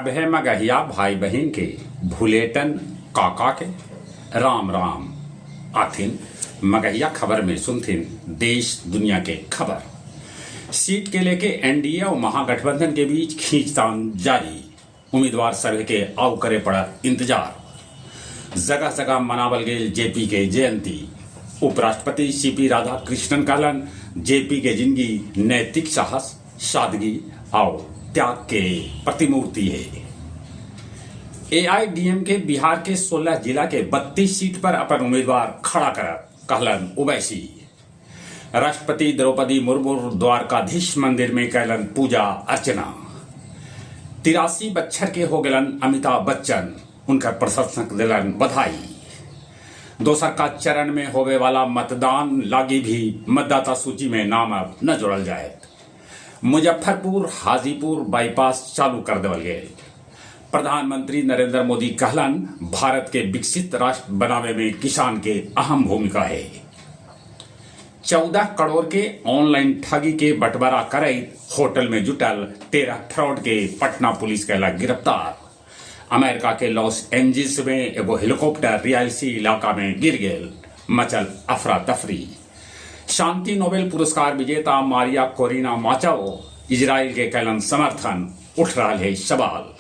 सभे मगहिया भाई बहिन के भुलेटन काका के राम राम। आथिन मगहिया खबर में सुनथिन देश दुनिया के खबर। सीट के लेके एनडीए और महागठबंधन के बीच खींचतान जारी। उम्मीदवार सभे के आउ करे पड़त इंतजार। जगह जगह मनावल गेल जेपी के जयंती। उपराष्ट्रपति सीपी राधाकृष्णन कहलन, जेपी के जिंदगी नैतिक साहस, सादगी और त्याग के प्रतिमूर्ति है। एआईडीएमके बिहार के 16 जिला के 32 सीट पर अपन उम्मीदवार खड़ा करत, कहलन ओवैसी। राष्ट्रपति द्रौपदी मुर्मू द्वारकाधीश मंदिर में कैलन पूजा अर्चना। 83 बच्छर के हो गलन अमिताभ बच्चन, उनका प्रशंसक दिलन बधाई। दोसर का चरण में होवे वाला मतदान लागी भी मतदाता सूची में नाम अब न जोड़ल जाए। मुजफ्फरपुर हाजीपुर बाईपास चालू कर देवल गेल। प्रधानमंत्री नरेंद्र मोदी कहलन, भारत के विकसित राष्ट्र बनावे में किसान के अहम भूमिका है। 14 करोड़ के ऑनलाइन ठगी के बंटवारा करैत होटल में जुटल 13 फ्रॉड के पटना पुलिस कैलक गिरफ्तार। अमेरिका के लॉस एंजिल्स में एगो हेलीकॉप्टर रिहायशी इलाका में गिर गेल, मचल अफरा तफरी। शांति नोबेल पुरस्कार विजेता मारिया कोरिना माचाओ इजराइल के कैलन समर्थन, उठ रहा है सवाल।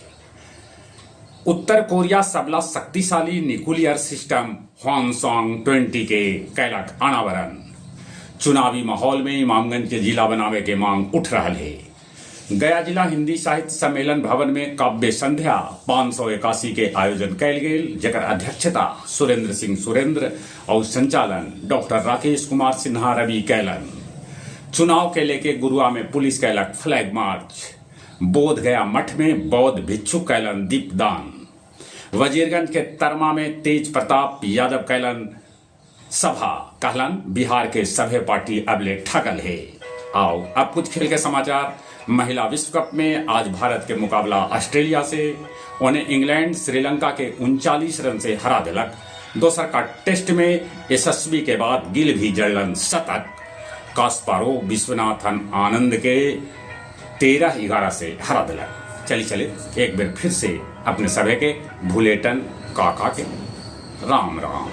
उत्तर कोरिया सबला शक्तिशाली न्यूक्लियर सिस्टम ह्वानसोंग 20 के कैलक अनावरण। चुनावी माहौल में इमामगंज के जिला बनावे के मांग उठ रहा है। गया जिला हिंदी साहित्य सम्मेलन भवन में काव्य संध्या 581 के आयोजन कैल गेल, जकर अध्यक्षता सुरेंद्र सिंह सुरेंद्र और संचालन डॉक्टर राकेश कुमार सिन्हा रवि कैलन। चुनाव के लेके गुरुआ में पुलिस कैलक फ्लैग मार्च। बोध गया मठ में बौद्ध भिक्षु कैलन दीपदान। वजीरगंज के तरमा में तेज प्रताप यादव कैलन सभा, कहलन बिहार के सभे पार्टी अबले ठगल है। आओ अब कुछ खेल के समाचार। महिला विश्व कप में आज भारत के मुकाबला ऑस्ट्रेलिया से। उन्हें इंग्लैंड श्रीलंका के 39 रन से हरा दिलक। दोसर का टेस्ट में यशस्वी के बाद गिल भी जड़लन शतक। कास्पारो विश्वनाथन आनंद के 13-11 से हरा दिलक। चली चले एक बार फिर से अपने सभे के भुलेटन काका के राम राम।